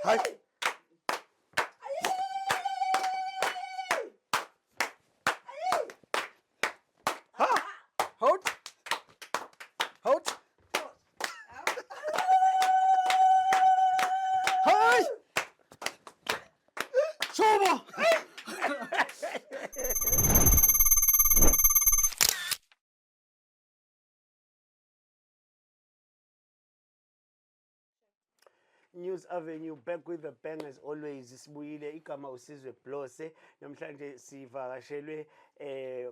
Hayi. Ha! Hold. Hold. Hayi! Shoba! News Avenue back with the bang as always. Sibuyile, igama uSizwe Blose. Namhlanje sivakashelwe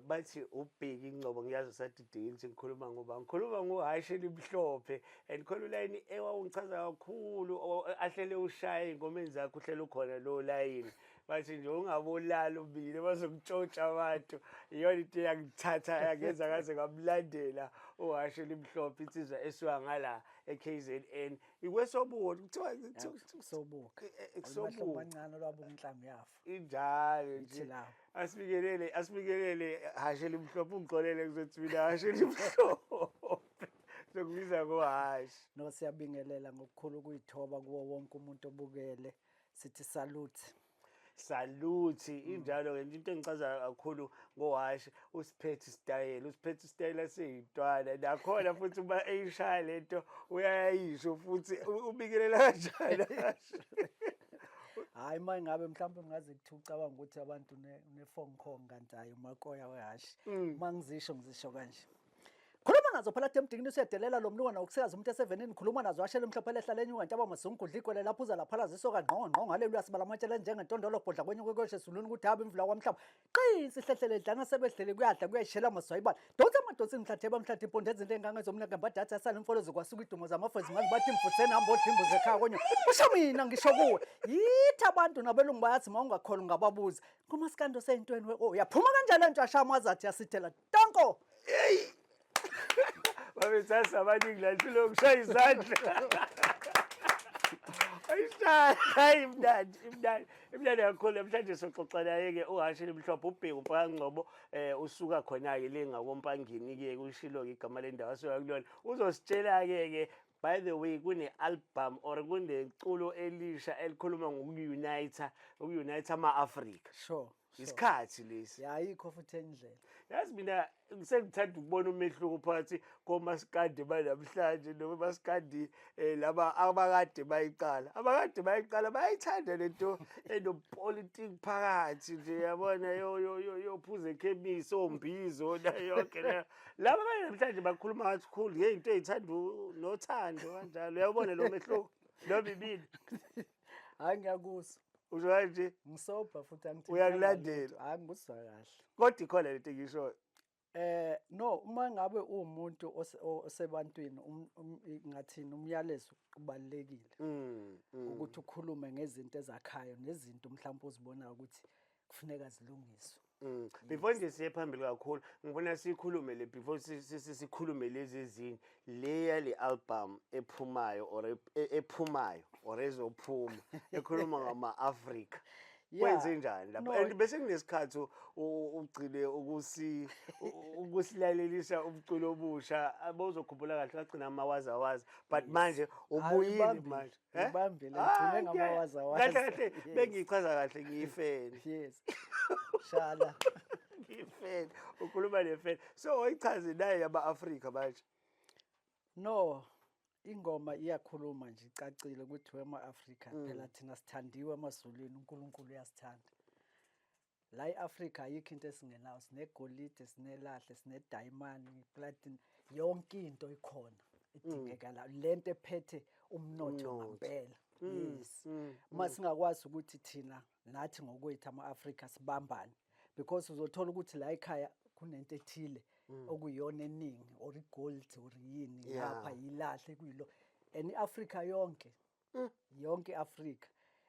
bathi uBheki Ngcobo. Ngiyazi usadidekile ukuthi ngikhuluma ngoba ngikhuluma ngoHhashi Elimhlophe and khona ulayini ewawungichaza kakhulu ahlele ushaye ey'ngomeni zakhe, uhlele ukhona lowo layini, bathi nje ungabulala ubile bazokutshontsha abantu. Iyona into eyangithatha yangenza ngaze ngamlandela uHhashi Elimhlophe, insizwa esuka ngala e-KZN, ikwesobuko kuthiwa. Sobuka. Kusobuka. Abancane lwabo inhlangu yafa. Injalo Ithi nje. lapho. Asibikelele, asibikelele Hhashi Elimhlophe. Ungixolele, kuzothi mina Hhashi Elimhlophe sokubiza ngoHhashi. No, siyabingelela ngokukhulu ukuyithoba kuwo wonke umuntu obukele. Sithi salute. Salute. Injalo-ke into engichaza kakhulu ngoHhashi, usiphethe isitayela, usiphethe isitayela seyintwana nakhona futhi uma eyishaya lento uyayisho futhi ubikelela kanjani, Hhashi? Hayi, uma ngabe mhlawumbe ngaze kuthi ucabanga ukuthi abantu une-phone call, kanti hayi, umakoya wehhashi. Uma ngizisho, ngizisho kanje. Khuluma nazo phela emdingini, usedelela lo mlungwana ukusikaza umuntu esevenini. Khuluma nazo ashele emhlophe lehla lenyuka ntaba mazungudla igwele lapho uza laphala zisoka ngqo ngqo haleluya sibala amatshela njengentondolo bhodla kwenye kwekweshe ezulwini ukuthi habe imvula kwamhlaba qinsi ihlehlele dlana sebedlele kuyadla kuyayishela maswayibala donsa amadonsi mhlatheba mhlathi impondo ezinto engangezomneke mbadathi asale imfolozi kwasuka idumo zamafezi ngazi bathi mfuseni hamba odla imbuzi ekhaya konyo kusho mina ngisho kuwe yithi abantu nabelungu bayathi ma ungakholwa ungababuza kumasikandi oseyintweni we oh yaphuma kanjalo lento yashaya amazathi yasithela tonko. Babethatha abaningi la nhlelo kushaya izandla. Ayishaya, hayi, imnandi, imnandi, imnandi kakhulu. Namhlanje soxoxa naye-ke uHhashi Elimhlophe, uBheki uMfakaNgcobo, usuka khona-ke le ngakoMpangeni-ke, kushilo-ke igama lendawo asuka kulona. Uzositshela-ke ke, by the way, kune-album or kuneculo elisha elikhuluma ngoku-unite, uku-unite ama-Afrika. Isikhathi lesi. Ya, ayikho futhi endlela. Yazi mina sengithanda ukubona umehluko phakathi komasikandi banamhlanje noma masikandi laba abakade bayiqala. Abakade bayiqala bayayithanda lento enopolitiki phakathi nje, yabona, yo yo yo yophuza ekhemisi ombizo na yonke le. Laba banamhlanje bakhuluma kakhulu ngey'nto ey'thanda nothando kanjalo. Uyabona lo mehluko noma ibili? Hayi, ngiyakuzwa. Usho kanje. Ngisobha futhi angithi. Uyakulandela. Hayi, ngikuzwa kahle. Kodwa ikhona lento engishoyo. No, uma ngabe uwumuntu osebantwini, ngathini, umyalezo ubalulekile ukuthi ukhulume ngezinto ezakhayo nezinto mhlawumbe ozibonayo ukuthi kufuneka zilungiswe. Before nje siye phambili kakhulu, ngibona sikhulume le before sikhulume lezi ezinye, le yale album ephumayo or ephumayo or ezophuma ekhuluma ngama-Afrika. Kwenze njani lapho? No. And bese kunesikhathi ugcine ukusilalelisha umculo obusha, abozokhumbula kahle kagcina amawazawaza, but manje ubuyile Uyibambile, manje. Eh? uyibambile, Ah, ngigcine ngamawazawaza. Kahle kahle bengiyichaza kahle, ngiyifeni. Yes, shala. Ngiyifeni, ukhuluma nefeni, so oyichaze naye yama-Afrika manje. No, ingoma iyakhuluma nje, icacile ukuthi wema-Afrika phela thina sithandiwe emazulwini, uNkulunkulu uyasithanda. La e-Afrika ayikho into esingenayo, sinegolide, sinelahle, sinedayimani, platinum, yonke into ikhona idingeka la. Lento ephethe umnotho Umnotho. ngempela. Yes. Uma singakwazi ukuthi thina nathi ngokwethu ama-Afrika sibambane, because uzothola ukuthi la ekhaya kunento ethile okuyiyona eningi or igold or yini, ngapha yilahle kuyilo, and i-Afrika yonke, yonke i-Afrika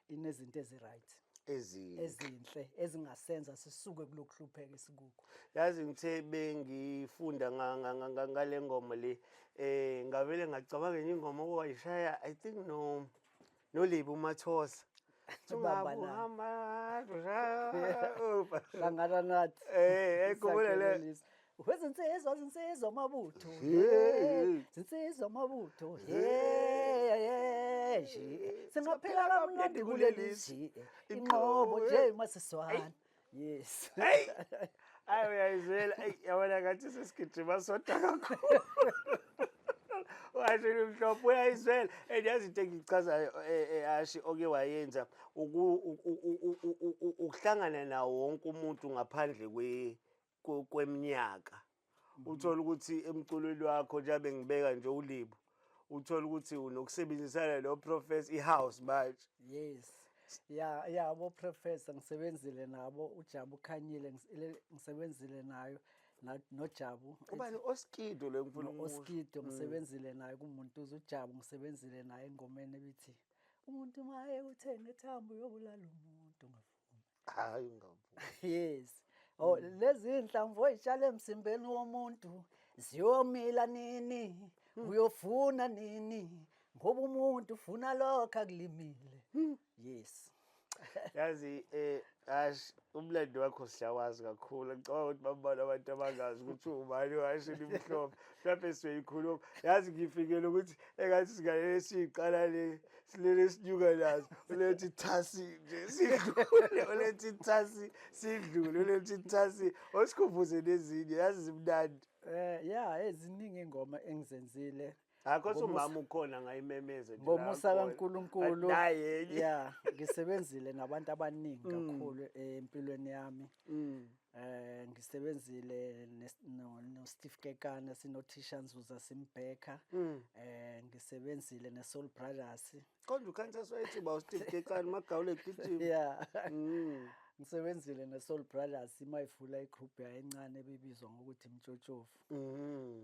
inezinto ezi-right, ezinhle, ezinhle ezingasenza sisuke kulokuhlupheka esikukho. Yazi ngithe bengifunda ngale ngoma le, ngavele ngacabanga enye ingoma owayishaya, I think no noLebo uMathosa. Bamba nami. Uhamba. Hlangana nathi. Khumbula le. Sakhelelisa. Wezinsizwa, zinsizwa amabutho, Yeah. zinsizwa amabutho, yeah, nje. Singaphila kamnandi kuleli zwe, inqobo nje masiswana. Yes. Hey! Ayi, uyayizwela. Eyi, yabona ngathi sesigijima sodwa kakhulu. Washo mhlophe, uyayizwela. And yazi into engichazayo, Ashi, oke wayenza ukuhlangana nawo wonke umuntu ngaphandle kweminyaka. Uthola ukuthi emculweni wakho, njengoba ngibeka nje ulibo, uthola ukuthi unokusebenzisana no Professor i-house manje. Yes. Ya, abo Professor ngisebenzile nabo, uJabu Khanyile ngisebenzile nayo noJabu. Ubani, Oskido lo ngifuna ukumusho? Oskido ngisebenzile naye kumuntu, uJabu ngisebenzile naye engomeni ebithi umuntu maye uthenga ethambo uyobulala umuntu ngavumi. Hayi, ungavumi. Yes. Oh, lezi inhlamvu oyitshala emzimbeni womuntu ziyomila nini? Uyofuna nini? Ngoba umuntu ufuna lokho akulimile. Yes. Yazi, Ash, umlando wakho siyawazi kakhulu. Ngicabanga ukuthi bambalwa abantu abangazi ukuthi ubani uHashi Limhlophe. Mhlawumbe siyoyikhuluma. Yazi ngifikele ukuthi engathi singalele siyiqala le, silele sinyuka nazo. Ulethi thasi nje sidlule, ulethi thasi sidlule, ulethi thasi osikhumbuze nezinye, yazi zimnandi. Ya, eziningi ingoma engizenzile. Akho umama ukhona ngayimemeza nje Ngomusa la khona. kaNkulunkulu. Naye enye. Ya, ngisebenzile nabantu abaningi kakhulu empilweni yami. Ngisebenzile no Steve Kekana, sinothisha Nzuza Simbheka. Ngisebenzile ne Soul Brothers. Konje ukhansa wayethi ba uSteve Kekana magawule gijima. Yeah. Ngisebenzile ne Soul Brothers imayivula igroup yayincane ebibizwa ngokuthi Mtshotshovu.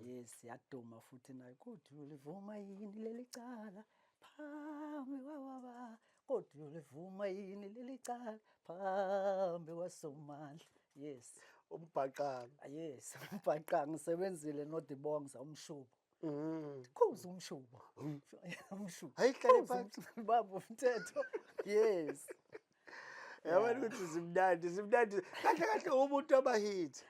Yes, yaduma futhi nayo, kodwa ulivuma yini leli cala phambi kwababa, kodwa ulivuma yini leli cala phambi kwaSomandla. Yes. Umbhaqanga. Ah, yes, umbhaqanga. Ngisebenzile noDibongza umshubo. Khuza umshubo. Umshubo. Hayi, hlale Khuza phansi. umshubo, baba umthetho. Yes. Yabona ukuthi zimnandi, zimnandi. Kahle kahle umuntu abahithi.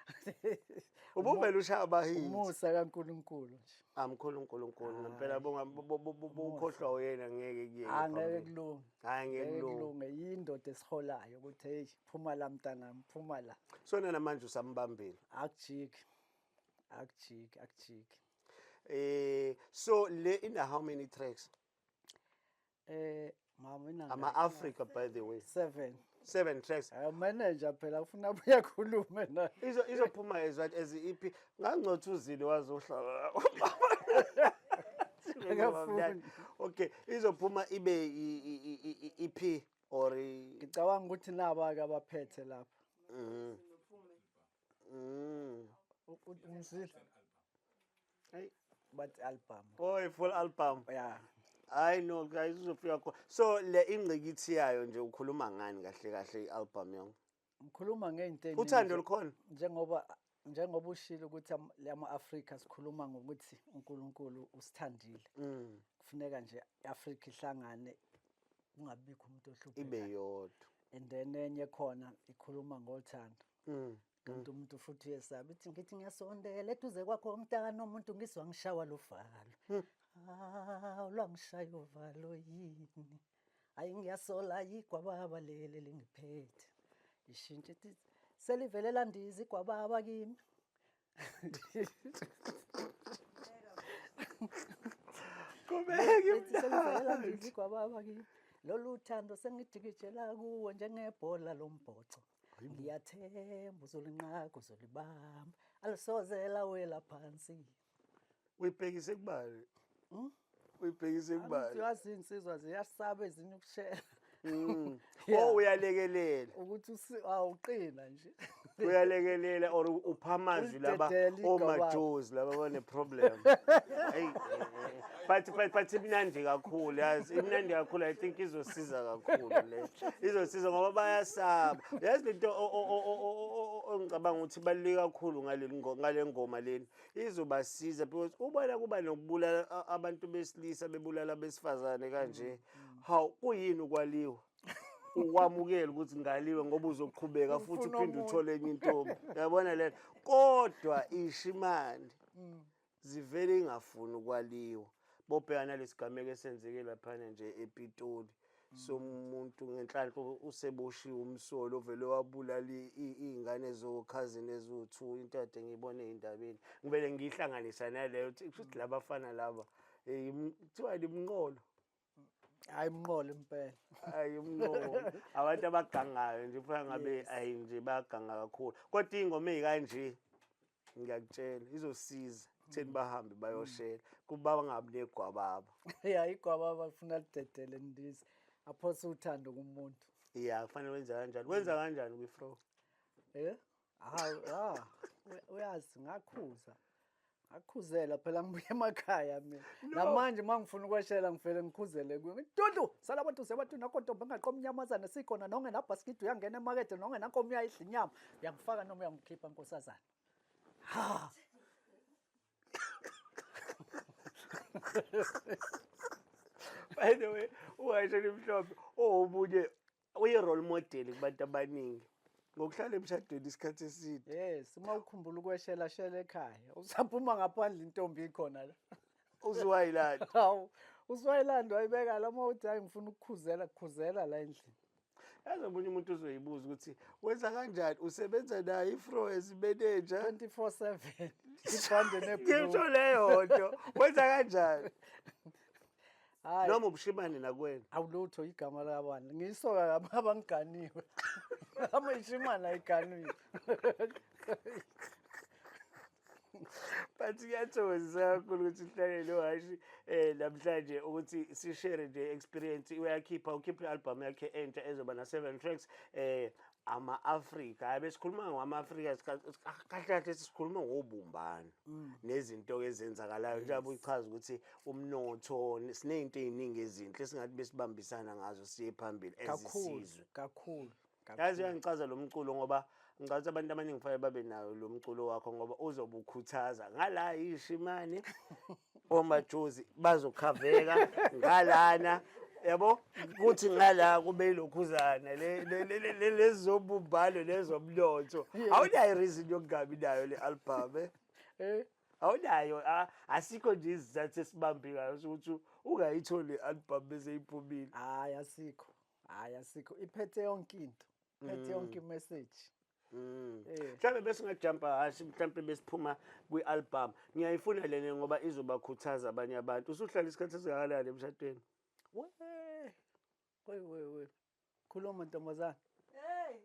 Ubuvele ushaya abahithi. Umusa kaNkulunkulu nje. Amkhulu uNkulunkulu ngempela, bonga bukhohlwa uyena, ngeke kuyeke Angeke phambili. kulunge. Hayi, ngeke Ngeke kulunge. kulunge. Yindoda esiholayo ukuthi hey, phuma la mntanami, phuma la. Sona namanje usambambile. Akujiki. Akujiki, akujiki. So le ina how many tracks? Mama ina Ama Africa, by the way. 7. 7 tracks. Hayi, manager phela ufuna abuye akhulume naye. Izophuma as what, as EP? Ngangcothi uzile wazohlala. Akafuni. Okay, izophuma ibe EP or Ngicabanga ukuthi naba ke abaphethe lapha. Umzile. Hey. But album. Oh, full album. Yeah. I know guys, uzofika khona. So le ingqikithi yayo nje ukhuluma ngani kahle kahle i-album yonke? Ngikhuluma ngeinto eziningi. Uthando lukhona? Njengoba ushilo ukuthi lama Africa sikhuluma ngokuthi uNkulunkulu usithandile. Kufuneka nje iAfrica ihlangane, kungabikho umuntu ohluphekayo. Ibe yodwa. And then enye khona ikhuluma ngothando. Kanti umuntu futhi uyesaba, ithi ngithi ngiyasondela eduze kwakho umntana umuntu ngizwa ngishawa luvalo. Ah, lwangishaya uvalo yini? Hayi, ngiyasola igwababa leli lingiphethe. Ishintshe ithi selivele landiza igwababa kimi. Qhubeka. Ethi selivele landiza igwababa kimi. Lolu thando sengijikijela kuwo njengebhola lombhoxo. Ngiyathemba uzolinqaka, uzolibamba, alisoze lawela phansi. Uyibhekise kubani? Uyibhekise kubani? Uyazi insizwa ziyasaba ezinye ukushela. Oh, uyalekelela. Ukuthi awuqina nje. Uyalekelela or upha amazwi laba Ulidedele igwababa. omajozi laba bane problem. Hey, but imnandi kakhulu, yazi, imnandi kakhulu. I think izosiza kakhulu le. Izosiza ngoba bayasaba. Yazi lento ongicabanga ukuthi ibaluleke kakhulu ngale ngoma leni. Izobasiza because ubona kuba nokubulala abantu besilisa bebulala abesifazane kanje. Hawu, kuyini ukwaliwa? Ukwamukela ukuthi ngaliwe ngoba uzoqhubeka futhi Ufuna uphinde omunye. uthole enye intombi. Uyabona lento? Kodwa ishimane zivele ingafuni ukwaliwa. Bobheka nalesigameko esenzeke laphana nje ePitoli. Somuntu ngenhlanhla useboshiwe umsolo ovele wabulala iy'ngane zokhazini eziwu-two, into kade ngiyibone ey'ndabeni. Ngivele ngiyihlanganisa naleyo ukuthi kushuthi la bafana laba kuthiwa imnqolo. Hayi, umnqolo impela. Hayi, umnqolo, abantu abagangayo nje kufanele ngabe ayi nje bayaganga kakhulu, kodwa iy'ngoma ey'kanje ngiyakutshela izosiza kutheni bahambe bayoshela kuba bangabi negwababa. Ya, igwababa lifuna lidedele ndize aphose uthando kumuntu. Ya, kufanele wenze kanjani, wenza kanjani kwi-fro? Hawu, ah, uyazi ngakhuza. Ngakhuzela phela ngibuye emakhaya mina. Namanje uma ngifuna ukweshela ngivele ngikhuzele kuyo. Ngithi, Dudu, sala abantu sebantu nakho ntombi engaqoma inyamazane sikhona nongenabhasikidi uyangena emakethe nongenankomo uyayidla inyama. Uyangifaka noma uyangikhipha nkosazana. Ha. By the way, uwasho limhlophe omunye uyi-role model kubantu abaningi ngokuhlala emshadweni isikhathi eside. Yes, uma ukhumbula ukweshela shela ekhaya. Usaphuma ngaphandle intombi ikhona la. Usuwayilanda. Hawu, usuwayilanda wayibeka la uma uthi hayi ngifuna ukukhuzela, khuzela la endlini. Yazi omunye umuntu uzoyibuza ukuthi wenza kanjani, usebenza naye ifro as manager 24/7. Ibhande nebhlue. Ngisho leyo nto, wenza kanjani? Hayi. Noma ubushimane nakuwena? Awulutho, igama lakabani. Ngiyisoka kabi abangiganiwe. Amayishimane ayiganiwe. But kuyathokozisa kakhulu ukuthi sihlale noHashi namhlanje ukuthi sishare nje experience. Uyakhipha, ukhipha i-album yakhe entsha ezoba na 7 tracks, ama-Afrika. Hayi, besikhuluma ngama-Afrika kahle kahle, sikhuluma ngobumbano nezinto ezenzakalayo njengoba uyichaza ukuthi umnotho, siney'nto ey'ningi ezinhle esingathi besibambisana ngazo siye phambili Kakhulu, ezisizwe. kakhulu. Yazi uyangichaza lo mculo ngoba ngicabanga ukuthi abantu abaningi kufanele babe nayo lo mculo wakho ngoba uzobe ukhuthaza ngala yishimane, omajozi bazokhaveka ngalana, yabo, kuthi ngala kube ilokhuzana lezobumbano nezomnotho. Awunayo reason yokungabi nayo le album, eh? Eh? Awunayo, asikho nje isizathu esibambekayo sokuthi ungayitholi i-album bese iphumile. Hayi, asikho. Hayi, asikho. Iphethe yonke into. Iphethe yonke imessage. Mhlawumbe besingajumpa hashi, mhlawumbe besiphuma kwi-album. Ngiyayifuna lena ngoba izobakhuthaza abanye abantu. Usuhlala isikhathi esingakanani emshadweni? We. We we we. Khuluma ntombazana. Hey.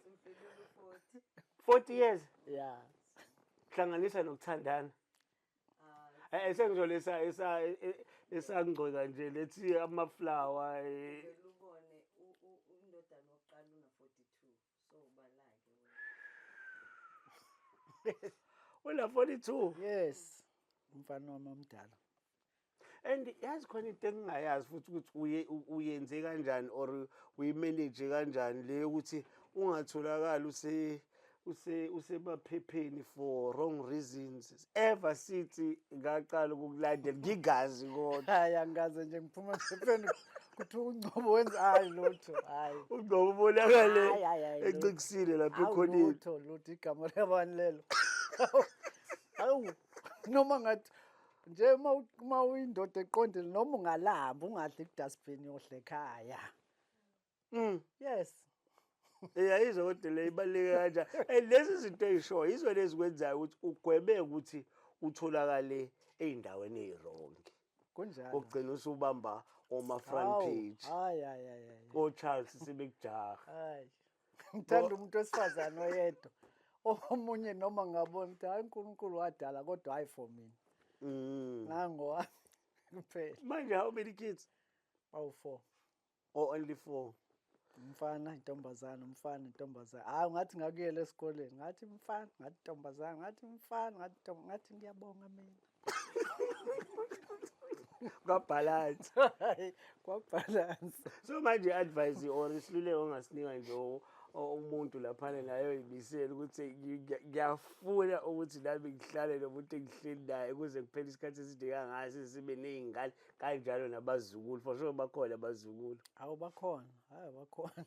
Simfikile u-40. 40 years? Yeah. Hlanganisa nokuthandana. Sengizolesa esa esangcoka nje lethi amaflower. Vele ubone indodana wokuqala una 42. So ubala-ke wena. Una 42. Yes. Umfana wami omdala. And yazi khona into engingayazi futhi ukuthi uye uyenze kanjani or uyimanage kanjani le yokuthi ungatholakali use usemaphepheni for wrong reasons ever since ngaqala ukukulandela, ngingazi kodwa. Hayi, angikaze nje ngiphuma ephepheni kuthiwa uNgcobo wenza, hayi lutho, hayi. UNgcobo ubonakale Hayi, hayi, hayi, lutho. encikisile lapha Hawu, ekhoneni. Lutho lutho, igama labani lelo? Hawu, noma ngathi nje uma uyindoda eqondile noma ungalamba ungadli kudustbin yodla ekhaya. Yes. Yayizwa kodwa le ibaluleke kanjani, and lezi zinto ey'shoyo yizo lezi kwenzayo ukuthi ugweme ukuthi utholakale ey'ndaweni ey'wrong. Kunjalo. Ugcina usubamba oma-front Hawu, page. Hayi hayi hayi hayi. O-Charles sebekujaha. Hayi. Ngithanda umuntu wesifazane oyedwa. Omunye noma ngabona ukuthi hayi uNkulunkulu wadala kodwa hayi for mina. Nango wami kuphela. Manje how many kids? Bawu-4. Or only 4? Umfana, intombazana, umfana, intombazana. Hayi, ngathi ngakuyela esikoleni, ngathi umfana, ngathi intombazana, ngathi umfana, ngathi ngathi ngiyabonga mina. Kwabalance. Hayi, kwabalance. So manje advice or isiluleko ongasinika nje umuntu laphana naye oyibisela ukuthi ngiyafuna ukuthi nami ngihlale nomuntu engihleli naye kuze kuphele isikhathi eside kangaka, sibe ney'ngane kanjalo nabazukulu, for sure bakhona abazukulu. Awu, bakhona, hayi bakhona.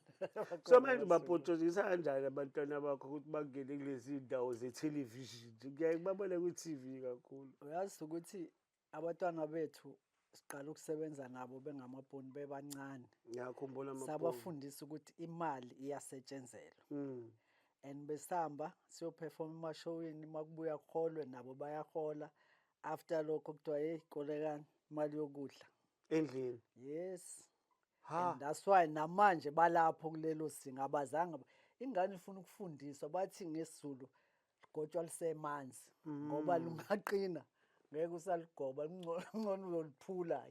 So manje ubapotshozisa kanjani abantwana bakho ukuthi bangene kulezi ndawo ze-television? Ngiyaye ngibabone kwi-TV kakhulu. Uyazi ukuthi abantwana bethu Siqala ukusebenza nabo bengamabhoni bebancane. Ngiyakhumbula amabhoni. Sabafundisa ukuthi imali iyasetshenzelwa. And besihamba siyoperform emashowini, makubuya kuholwe nabo bayahola. After lokho kuthiwa, "Hey, kolekani imali yokudla." Endlini. Yes. Ha. And that's why namanje balapho kulelo zinga, abazange ingane ifuna ukufundiswa, bathi ngesiZulu ligotshwa lisemanzi ngoba lungaqina ngeke usaligoba, ngcono uyoliphula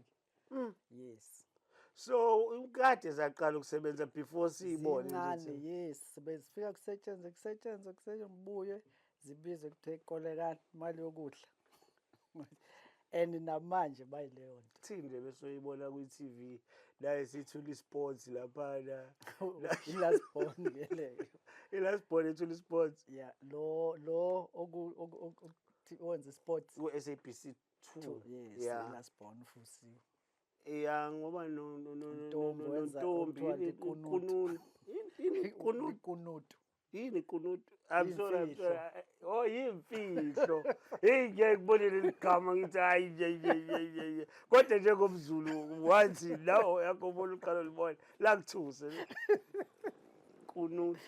ke. Yes. So kade zaqala ukusebenza before siyibone nje Zincane, yes, bezifika kusetshenzwe kusetshenzwe kusetshenzwe, buye zibizwe kuthiwe kolekani imali yokudla, and namanje bayileyo nto. Thini nje besoyibona kwi-TV la esithula i-sports laphana. I-last born ke leyo. I-last born ethula i-sports. Yeah, lo owenza sports ku-SABC 2. Yes. I-last born ufusiwe. Ya, ngoba no no no Ntombi wenza nontombi okuthiwa yini likunutu. Kununu, yini kunutu? Likunutu. Yini kunutu? I'm sorry, I'm Yimfihlo. sorry. Oh, yimfihlo. Hey, ngiyaye ngibone leli gama ngithi hayi nje nje nje nje nje. Kodwa njengomZulu wathi lawo yakho ubona uqala ulibona lakuthuse. Kunutu.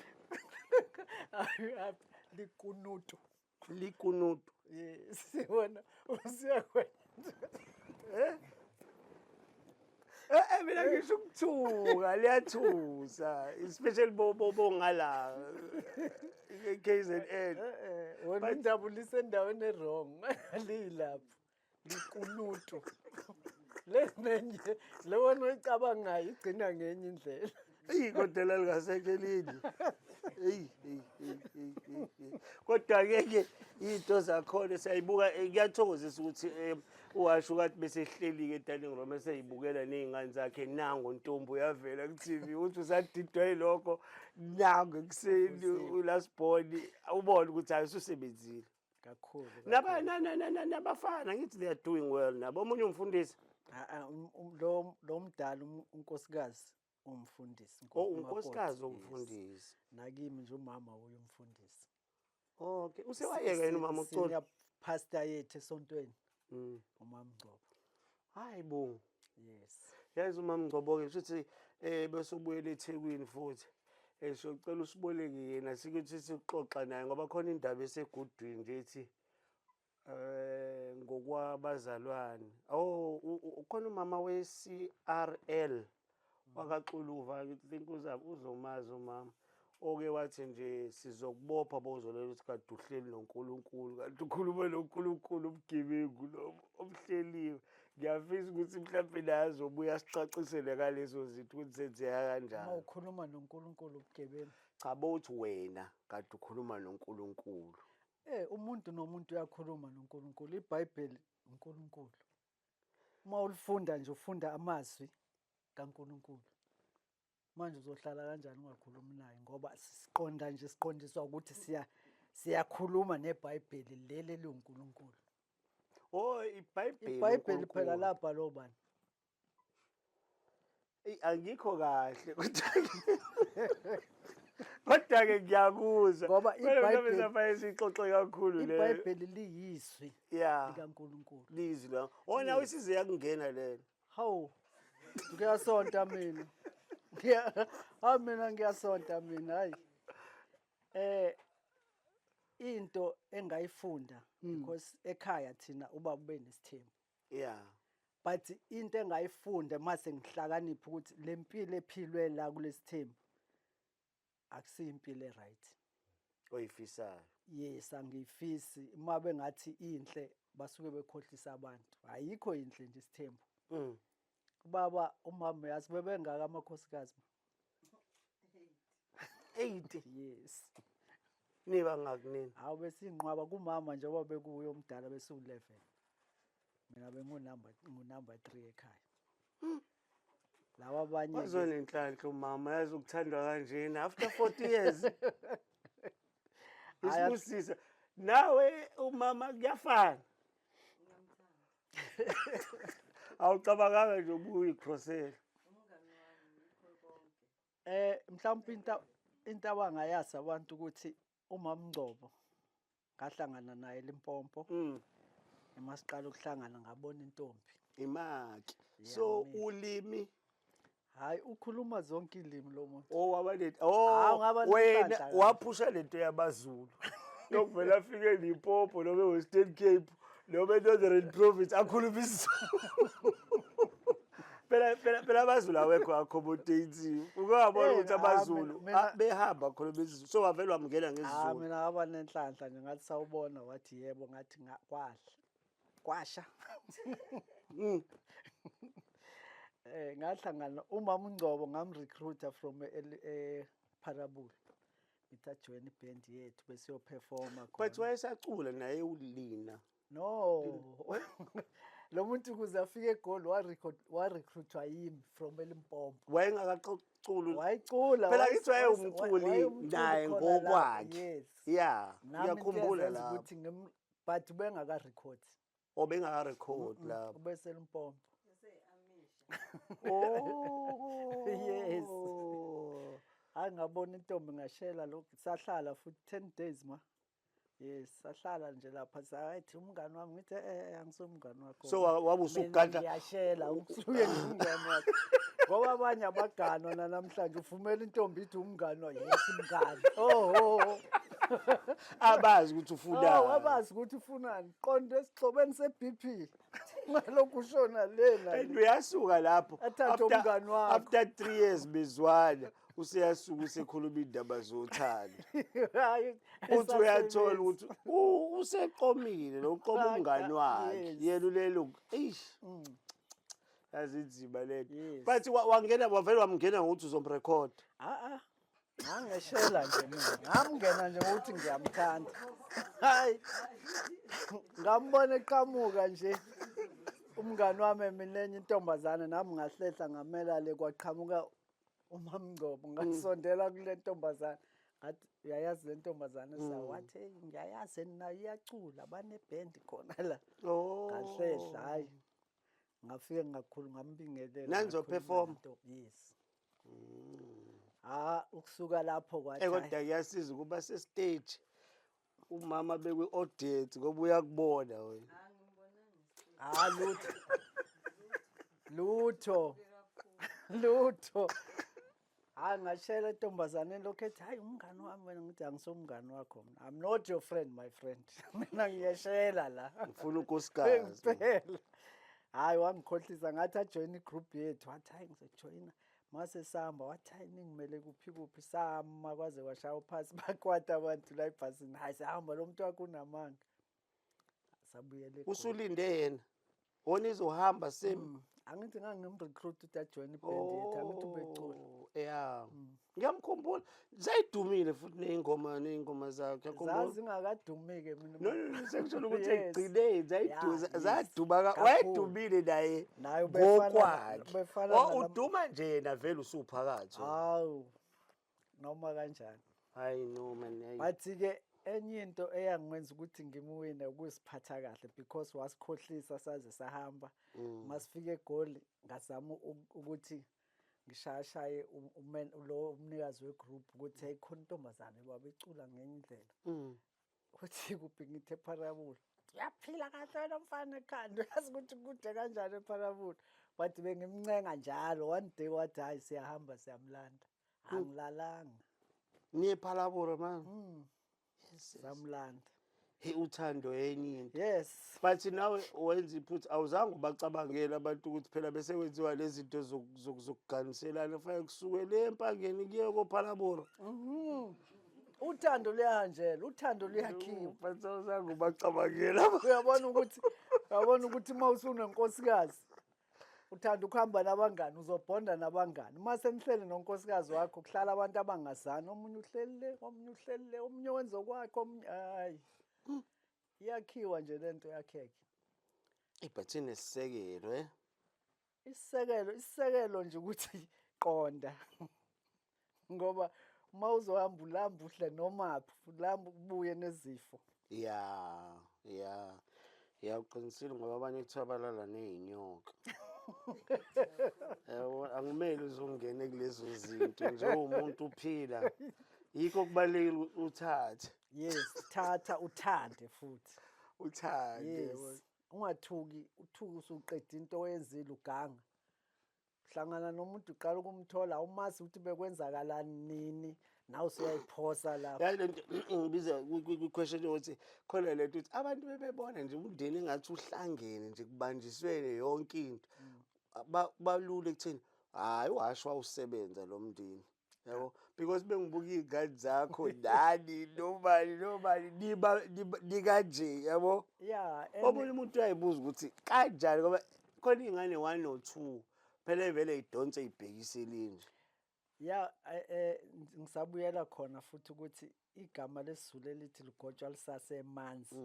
Likunutu. Likunutu. Yes, wena usiyakwenza. Eh? Mina ngisho ukuthuka liyathusa, especially bo ngala KZN. Wena unjabulisa endaweni e-wrong, liyilapho likunutu le nenye le wena oyicabangayo igcina ngenye indlela. Eyi, kodwa lalingasekho elinye. Eyi, eyi, eyi, eyi, eyi, eyi. Kodwa ke ke iy'nto zakhona siyayibuka, kuyathokozisa ukuthi uwasho kathi bese hleli-ke e-dining room eseyibukela ney'ngane zakhe, nango ntombi uyavela ku-TV, uthi usadidwa yilokho, nango ekuseni u-last born, ubone ukuthi hayi, ususebenzile. Kakhulu. Nabafana ngithi they are doing well nabo, omunye umfundisi. Ah, ah, lo mdala, unkosikazi umfundisi. Oh, unkosikazi. Umakoti, yes. Umfundisi. Nakimi nje umama uye umfundisi. Okay, usewayeka yena umama ukucula? Senior pastor yethu esontweni, umama Ngcobo. Hayi bo. Yes. Yazi umama Ngcobo-ke futhi bese ubuyela eThekwini futhi. Siyocela usiboleke yena sikuthi sixoxa naye ngoba khona indaba esegudwini nje ethi ngokwabazalwane. Oh, khona umama we-CRL wakaXuluva, I think uzomazi umama. Oke wathi nje sizokubopha bowuzolela ukuthi kade uhleli noNkulunkulu, kanti ukhuluma noNkulunkulu ubugebengu lobo obuhleliwe. Ngiyafisa ukuthi mhlawumbe naye azobuya asicacisele ngalezo zinto ukuthi zenzeka Uma kanjani. ukhuluma noNkulunkulu ubugebengu? Cha, bowuthi wena kade ukhuluma noNkulunkulu. Umuntu nomuntu uyakhuluma noNkulunkulu. IBhayibheli uNkulunkulu. Uma ulifunda nje ufunda amazwi kaNkulunkulu. Manje uzohlala kanjani ungakhulumi naye, ngoba siqonda nje siqondiswa ukuthi siyakhuluma neBhayibheli leli eliwuNkulunkulu. Oh, iBhayibheli. IBhayibheli phela uNkulunkulu. Labhalwa obani? Eyi, angikho kahle kodwa-ke ngiyakuzwa. Ngoba Kodwa mhlawumbe iBhayibheli safanele siyixoxe kakhulu leyo. iBhayibheli liyizwi likaNkulunkulu. Lizwi la. Wona isize yakungena lelo. Hawu, ngiyasonta mina. Hawu, mina ngiyasonta mina, hayi. Into engayifunda, because ekhaya thina ubaba ube nesithembu. But into engayifunda mase ngihlakanipha ukuthi lempilo ephilwe la kulesithembu akusiyo impilo e-right. Oyifisayo. Yes, angiyifisi. Uma bengathi inhle basuke bekhohlisa abantu. Ayikho inhle nje isithembu. Ubaba, umama, yazi bebengaka amakhosikazi? 80. Yes. Niba ngakunini? Hawu, besiyinqwaba kumama njengoba bekuye omdala, besiwu-11. Mina bengunumber 3 ekhaya. Laba abanye Wazonenhlanhla umama, yazi ukuthandwa kanjena after 40 years. Hhayi, Isibusisa. Nawe umama kuyafana. Awucabanganga nje ubuyi-crossela. Mhlawumbe into abangayazi abantu ukuthi umama Ngcobo ngahlangana naye eLimpopo. Emasiqala ukuhlangana ngabona intombi. Imaki. So Ngiyamile. Ulimi? Hayi, ukhuluma zonke ilimi lo muntu. Oh, wabane Hawu, oh ngaba wena nenhlanhla kabi. Waphusha lento yamaZulu. Yokuvela afike eLimpopo noma eWestern Cape noma eNorthern Province akhuluma isiZulu. Phela amaZulu awekho accommodative. Ukuyabona Eh, ukuthi ah, amaZulu behamba akhuluma isiZulu. So wavele wamngena Ah, ngesiZulu. Mina ngaba nenhlanhla nje, ngathi sawubona, wathi yebo, ngathi kwadla kwasha. Ngahlangana umama uNgcobo, ngamrecruiter from Parabula. Ngithi ajoin iband yethu bese yoperforma But khona. wayesacula naye ulina. No. Lo muntu ukuze afike eGoli wa-record wa-recruitwa yimi from eLimpopo. Wayengakaculi. Wayicula. Phela ngithi wayewumculi wayewumculi naye khona lapho, ngokwakhe. Yes. Yeah, Nami into ngiyakhumbula eyazenza lapho. ukuthi but ubengaka-record. Obengaka-record lapho. UbeseLimpopo. Ase-Amisha. Oh. Yes. Hayi, ngabona intombi ngashela lokhu, sahlala futhi 10 days ma. Yes, sahlala nje lapha, sathi umngani wami, ngithi angisumngani wakho. So wabe Mina usugadla ngiyashela usuye ngumngani wakho. Ngoba abanye abaganwa namhlanje uvumela intombi ithi umngani wakho, yes mngani. Oh. Abazi ukuthi Oh, ufunani. abazi ukuthi ufunani. Qonde esixhobeni se-BP. Ngalokhu ushona lena. And uyasuka lapho. Athathe umngani wakho. After 3 years bezwana, useyasuka usekhuluma indaba zothando. Hayi, Uthi uyathola esasebenza. ukuthi useqomile lo uqoma umngani wakhe. Yena ulelo eish. Yazi inzima lento. Yes. But wangena wavele wamngena ngokuthi uzomrecord. Ah ah. Ngangeshela nje mina. Ngamngena nje ngokuthi ngiyamthanda. Hayi. Ngambona eqhamuka nje. Umngani wami mina enye intombazane, nami ngahlehla ngamela le, kwaqhamuka uMamngcobo, ngasondela kule ntombazane, ngathi uyayazi le ntombazane sa, wathi hey, ngiyayazi nayo iyacula, banebhendi khona la. Oh. Ngahlehla, hayi, ngafike ngakhulu ngambingelela. Nanizo Ngakhuluma perform? Yes. Ah, ukusuka lapho kwathi Eh hhayi, kodwa kuyasiza ukuba se stage umama bekwi audience ngoba uyakubona wena. Ah, lutho lutho lutho. Hayi, ngashela entombazaneni lokhu ethi hayi umngani wami wena, ngithi angisumngani wakho mina, I'm not your friend, my friend, mina ngiyashela la. Ngifuna unkosikazi. Phela hayi, wangikhohlisa, ngathi ajoyine igroup yethu, wathi hayi ngizojoyina mase sihamba, wathi hayi ningimele kuphi kuphi, sama kwaze kwashaya uphasi, bakwata abantu la ebhasini, hayi sihamba, lo muntu wakho unamanga, sabuyela eGoli. Usulinde yena. Wona izohamba same. Angithi ngangimrecruit ukuthi ajoyine iband yethu, angithi ubecula. Oh, yeah. Ngiyamkhumbula. Zayidumile futhi nezingoma zakhe. Ngiyakhumbula. Zazingakadumi-ke mina. No, sekusho ukuthi ekugcineni zaduma Kakhulu. wayedumile naye Naye ubefana ngokwakhe. ubefana Oh, uduma nje yena vele usuphakathi. Hawu, noma kanjani. Hayi no man. Hayi. But-ke enye into eyangiwenza ukuthi ngimwine ukuziphatha kahle, because wasikhohlisa saze sahamba. Masifika eGoli ngazama ukuthi ngishayashaye lo umnikazi wegroup ukuthi hey, khona intombazane babecula ngenye indlela. Uthi kuphi? Ngithi ePharabula. Uyaphila kahle wena mfana ekhanda, uyazi ukuthi kude kanjani ePharabula? But bengimncenga njalo, one day wathi hayi siyahamba siyamlanda. Angilalanga. Niye Phalabura man. Yes. Samlanda. Hey, uthando enye into. Yes. But nawe wenza iphutha, awuzange ubacabangele abantu ukuthi phela bese kwenziwa lezi zinto zokuganiselana, fanele kusuke le empangeni kuye koPhalabura. Uthando luyahanjelwa, uthando luyakhiwa. But awuzange ubacabangela. Uyabona ukuthi uma usunenkosikazi uthanda ukuhamba nabangani, uzobhonda nabangani. Uma senihleli nonkosikazi wakho kuhlala abantu abangazani, omunye uhleli le, omunye uhleli le, omunye wenza okwakhe, omunye hayi. Iyakhiwa nje lento yakheke. But inesisekelo eh. Isisekelo nje ukuthi qonda. Ngoba uma uzohamba ulamba uhle nomaphi, ulamba ubuye nezifo. Yeah, uqinisile ngoba abanye kuthiwa balala ney'nyoka. Yabo, angimele uzongene kulezo zinto njengomuntu uphila. Yikho kubalulekile ukuthi uthathe. Yes, thatha uthande futhi. Uthande. Yes. Ungathuki, uthuke usuqeda into oyenzile uganga. Hlangana nomuntu uqala ukumthola, awumazi ukuthi bekwenzakalani nini, nawe usuyayiphosa lapho. Yazi lento ngibiza kwi-question yokuthi khona lento ukuthi abantu bebebona nje umndeni engathi uhlangene nje kubanjiswene yonke into. Balula ekutheni hhayi uhhashi wawusebenza lo mndeni. Yabo, because bengibuka iy'ngane zakho nani nobani nobani niba nikanje yabo. Yeah, Omunye umuntu uyayibuza ukuthi kanjani ngoba khona iy'ngane one no two phela vele idonse ibhekise le nje. Ya, ngisabuyela khona futhi ukuthi igama lesiZulu elithi ligotshwa lisasemanzi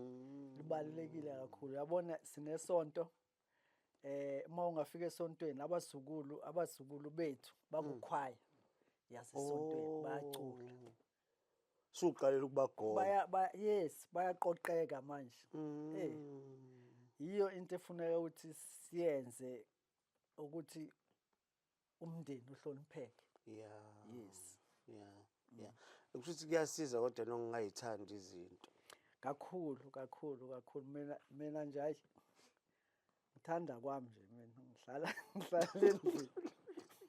libalulekile kakhulu. Uyabona sinesonto, uma ungafika esontweni abazukulu bethu bakukhwaya yasesontweni bayacula. Suqalela ukubagona. Baya ba yes, bayaqoqeka manje. Yiyo into efuneka ukuthi siyenze ukuthi umndeni uhlonipheke. Yes. Yeah. Kusho ukuthi kuyasiza kodwa nokungayithandi izinto. Kakhulu, kakhulu, kakhulu. Mina nje hayi ngithanda kwami nje mina ngihlala endlini.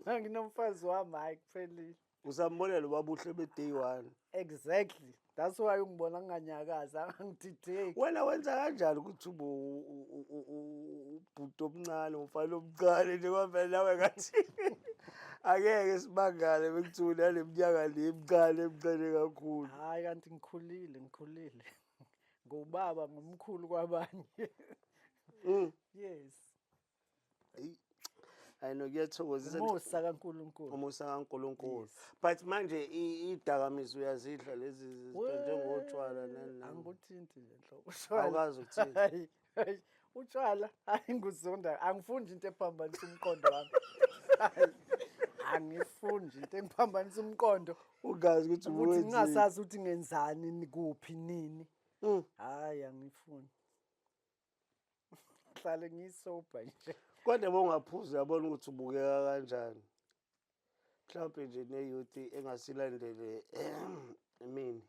Nginomfazi wami, hayi kuphelile. Usambonela ubabuhle be day one. Exactly. That's why ungibona nginganyakazi, angidideki. Wena wenza kanjani ukuthi ube ubhuti omncane, umfana omncane nje kwavele nawe ngathi angeke simangale bekuthiwa nale minyaka le emncane emncane kakhulu. Hayi kanti ngikhulile, ngikhulile. Ngubaba, ngumkhulu kwabanye. Yes. Eyi, hayi no, kuyathokozisa. Umusa kaNkulunkulu. Umusa kaNkulunkulu. But manje idakamizwa uyazidla lezi zinto njengotshwala nani nani? Angikuthinti nje nhlobo. Utshwala. Awukazi ukuthinta? Hayi, hayi, utshwala, hayi nguzonda. Angifuni nje into ephambanisa umqondo wami. Hayi, angifuni nje into engiphambanisa umqondo. Ungazi ukuthi Ukuthi uwenzeni. ngingasazi ukuthi ngenzani, kuphi, nini. Hayi angifuni. Ngihlale ngisober nje. Kodwa bongaphuza uyabona ukuthi ubukeka kanjani. Mhlawumbe nje ne-youth engasilandele mina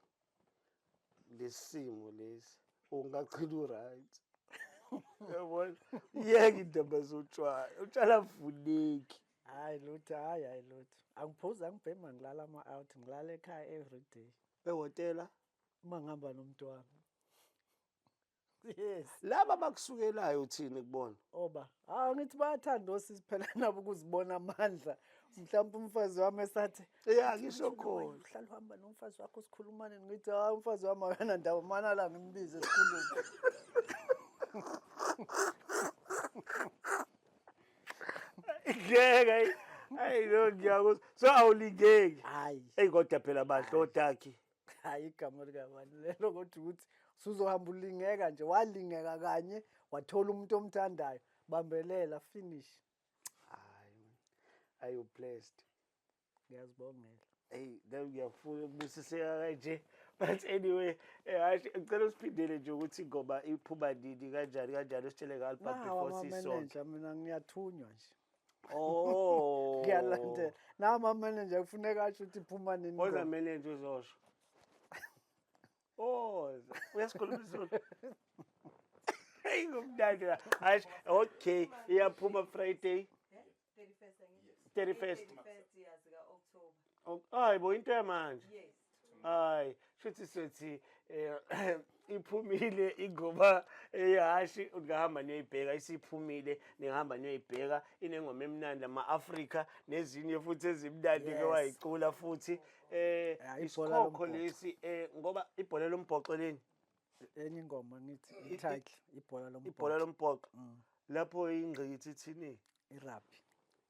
lesimo lesi ungagcina u-right. Uyabona? Yeke indaba zotshwala. Utshwala avufuneki. Hayi lutho, hayi hayi lutho. Angiphuzi, angibhemi, ngilala ama-out, ngilala ekhaya every day. Ehhotela? Uma ngihamba nomuntu wami. Yes. Laba abakusukelayo uthini kubona? Oba, ngithi bayathanda osisi phela nabo ukuzibona amandla. Mhlawumbe umfazi wami esathi, Ya, Uthi, ngisho "Mfuna khona. wena uhlala uhamba nomfazi wakho sikhulumane." Ngithi hayi umfazi wami akanandawo, mana la ngimbize sikhulume. Ngeke hayi. Hayi no ngiyakuzwa. So awulingeki. Hayi. Eyi kodwa phela bahle odaki. Hayi igama likabani lelo kodwa ukuthi usuzohamba ulingeka nje, walingeka kanye wathola umuntu omthandayo, bambelela finish. Hayi. Are you blessed? Ngiyazibongela. Hey, la ngiyafuna ukubusiseka kanje. But anyway, hayi ngicela usiphindele nje ukuthi ingoma iphuma nini kanjani kanjani usitshele nge-album Nawa before sisonke. ama-manager mina ngiyathunywa nje. Oh. Ngiyalandela. Nawa ama-manager kufuneka asho ukuthi iphuma nini. Oza ingoma. manager uzosho. Oza. Uyasikhuluma isiZulu. Hey ngumnandi la. Hayi, okay, iyaphuma Friday. 31st angithi? 31st. 31st yazi ka-October. Oh, hayi bo into yamanje. Yes. Hayi, shuthi sithi iphumile ingoma eyahashi ungahamba niyoyibheka isiphumile ningahamba niyoyibheka inengoma emnandi ama-Afrika nezinye futhi ezimnandi ke wayicula futhi Ya, ibhola isikhokho lombhoxo. lesi ngoba ibhola lombhoxo leni Enye ingoma ngithi i-title ibhola lombhoxo. Ibhola lombhoxo lapho ingqikithi ithini? I-rugby.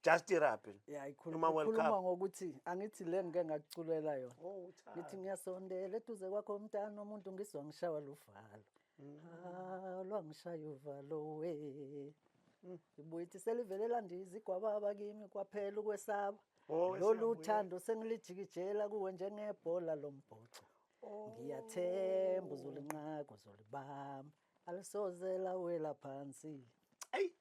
Just i-rugby. Ya, Noma World ikhuluma Cup. ngokuthi angithi le ngike ngakuculela yona. Oh, uthando. Ngithi ngiyasondela eduze kwakho mntana umuntu ngizwa ngishawa luvalo. Ah, lwangishaya uvalo we. Ibuye ithi selivele landiza igwababa kimi kwaphela ukwesaba. Oh, Lolu siyabuyela. thando sengilijikijelela kuwe njengebhola lombhoxo. Ngiyathemba uzolinqaka uzolibamba. Alisoze lawela phansi. Ayi,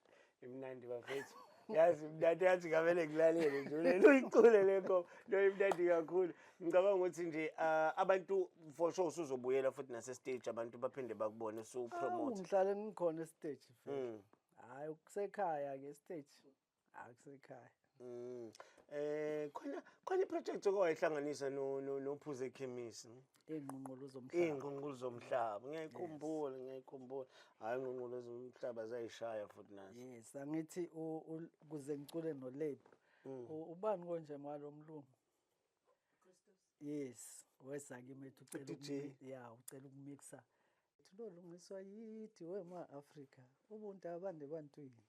imnandi bafethu. Yazi mnandi, yazi ngamele ngilalele nje lelo uyicule le ngoma. Lo imnandi kakhulu. Ngicabanga ukuthi nje abantu for sure usuzobuyela futhi nase stage, abantu baphinde bakubone usu-promote. Ngihlale ngikhona e-stage vele. Hayi, kusekhaya ke stage, akusekhaya. Khona i-project okwayihlanganisa no noPhuze Khemisi. Iy'nqunqulo zomhlaba. Iy'nqunqulo zomhlaba. Ngiyayikhumbula, ngiyayikhumbula. Hayi, iy'nqunqulo zomhlaba zayishaya futhi nazo. Yes, angithi kuze ngicule noLebo. Ubani konje malo mlungu? Yes, weza kimi ethi ucela DJ. Ya, ucela ukumixa. Ethi lo lungiswa yithi wema Africa, ubuntu abande bantwini.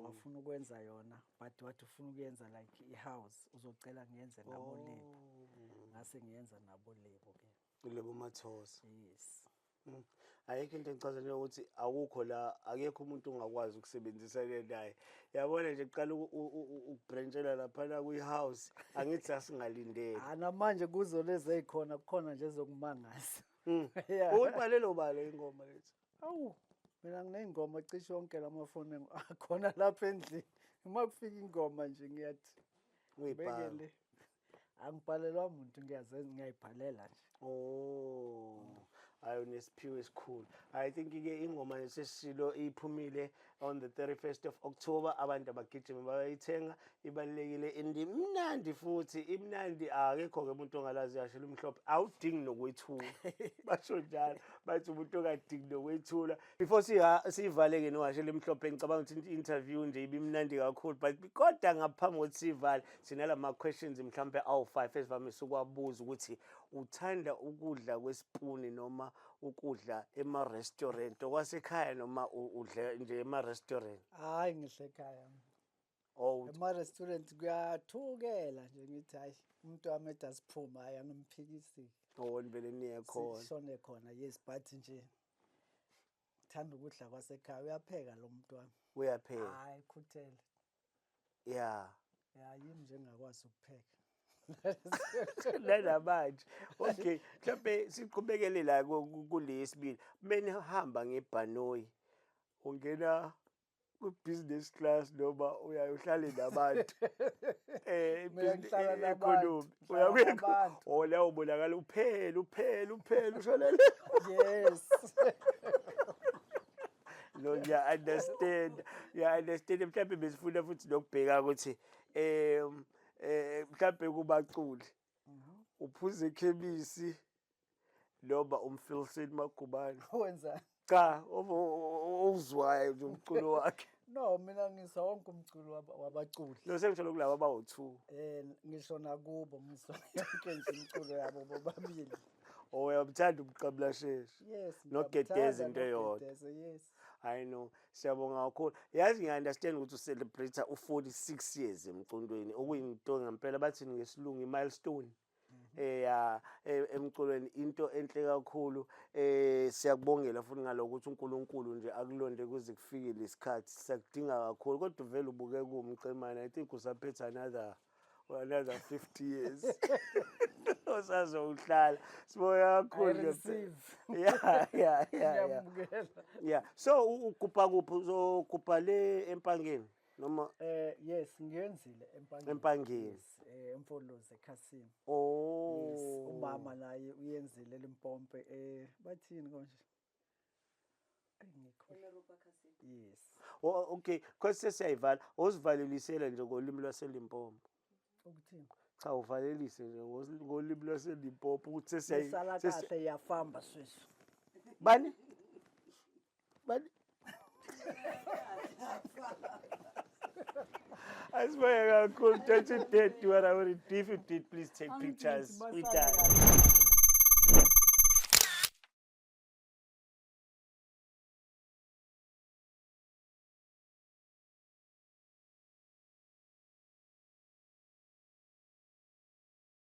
Wafuna ukwenza yona, but wathi ufuna ukuyenza like i-house, uzocela ngiyenze nabo Lebo. Ngase ngiyenza nabo Lebo ke. Lebo Mathosa. Yes. Ayikho into engichaza njengokuthi akukho la, akekho umuntu ongakwazi ukusebenzisana naye. Yabona nje kuqala ukubranchela laphana kwi-house, angithi sasingalindele. Ah, namanje kuzo lezi ezikhona kukhona nje ezokumangaza. Yeah. Uyibhalele ubani ingoma lezi? Awu, mina nginey'ngoma cishe yonke lamafoni akhona lapha endlini. Uma kufika ingoma nje ngiyathi Uyibhala. bekele. Angibhalelwa muntu, ngiyazenza, ngiyayibhalela nje. Oh, ayo nesiphiwo esikhulu. I think ke ingoma lesesilo iphumile on the 31st of October, abantu abagijima bayayithenga, ibalekile indi imnandi futhi imnandi, akekho ke umuntu ongalazi yasho limhlophe, awudingi nokwethula. Basho njalo, bathi umuntu ongadingi nokwethula. Before sivale ke noHhashi Elimhlophe, ngicabanga ukuthi interview nje ibimnandi kakhulu, but kodwa ngaphambi kokuthi sivale sinalama questions mhlambe awu5 esivamise ukwabuza ukuthi uthanda ukudla kwesipuni noma ukudla ema-restaurant okwasekhaya noma udla nje ema-restaurant? Hayi, ngihle ekhaya. Oh. Ema-restaurant kuyathukela nje, ngithi hayi, umuntu wami ethi asiphuma, hayi, angimphikisi. Oh, nivele niye khona. Sishone khona, yes, but nje thanda ukudla kwasekhaya, uyapheka lo muntu wami. Uyapheka? Hayi, khuthele. Ya, yimi nje engakwazi ukupheka. Nanamanje okay, mhlawumbe siqhubekele la kule yesibili. Menihamba ngebhanoyi, ungena ku-business class noma uyaye uhlale nabantu Mina ngihlala nabantu, economy? ngihlala Uya nabantu. Oh, la ubonakala uphela uphela uphela ushonele. Yes. No, ngiya-understand, ngiya-understand. Mhlawumbe besifuna futhi nokubheka ukuthi mhlawumbe kubaculi uphuza ekhemisi noma umFilson Magubane? Wenza? Cha, owuzwayo nje umculo wakhe. No, mina ngizwa wonke umculo wabaculi. No, sengisholo kulaba abawu-two. Ngisho nakubo ngizwa yonke nje imiculo yabo bobabili. Oh, uyamthanda uMqamlasheshe? Yes. Nogedeza Ngiyamthanda. Into eyodwa. Nogedeza, yes. I know, siyabonga kakhulu. Yazi ngiya-understand ukuthi ucelebrate u-46 years emculweni, okuyinto ngempela bathini ngesilungu, i-milestone. Ya, emculweni into enhle kakhulu. Siyakubongela futhi ngalokho ukuthi uNkulunkulu nje akulonde kuze kufike lesikhathi. Siyakudinga kakhulu kodwa vele ubuke kuwumcemane. I think usaphethe another 50 years. Osazowuhlala. Sibonga I kakhulu ngempela. receive. Yeah. Ngiyamukela. Yeah. So ugubha kuphi? Uzogubha le Empangeni noma? Yes, ngiyenzile Empangeni. Empangeni. Yes, eMfolozi eKhasini. Oh. Yes, umama naye uyenzile Limpompo, bathini konje? Ayingikho. eMeropa Casino. Yes. Oh, okay, because sesiyayivala. Uzivalelisela nje ngolimi lwaseLimpopo. Ukuthini? Cha, uvalelise nje ngolimi lwaseLimpopo ukuthi sesiyayi Sala kahle yafamba swisu. Bani? Bani? Asibonge kakhulu. Don't you dare do what I would do. If you did, please take pictures. We done.